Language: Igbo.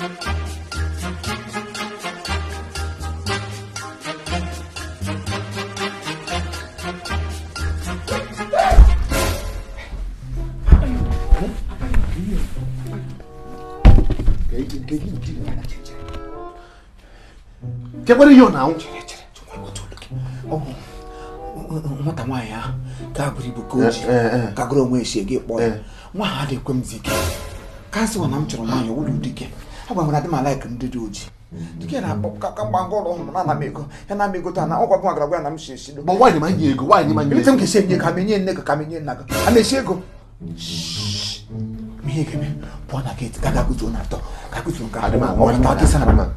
Kekwere ihe ọ na-anwụ? Nwata nwaanyị ahụ ka buru ibu ka o ji ka gụrụ onwe esi gị kpọọ ya nwa ha adịghị ekwe m zike ka sị na m chọrọ nwaanyị ụlọ dike agwa nwere adị m alaik ndị dị oji dike na-akpọ ka mgba ngwa ụlọ ọhụrụ na ana m ego ya na m ego taa na ọgwa gwa gara gwa ya na m si esi Ma nwaanyị ma nye ego, nwaanyị ma nye ego m ga-esi enye ka m enye nne gị ka m enye nna gị a na-esi ego ihe ga-eme pụọ na geeti ka ga-agụzuo na atọ ka agụzuo nke abụọ.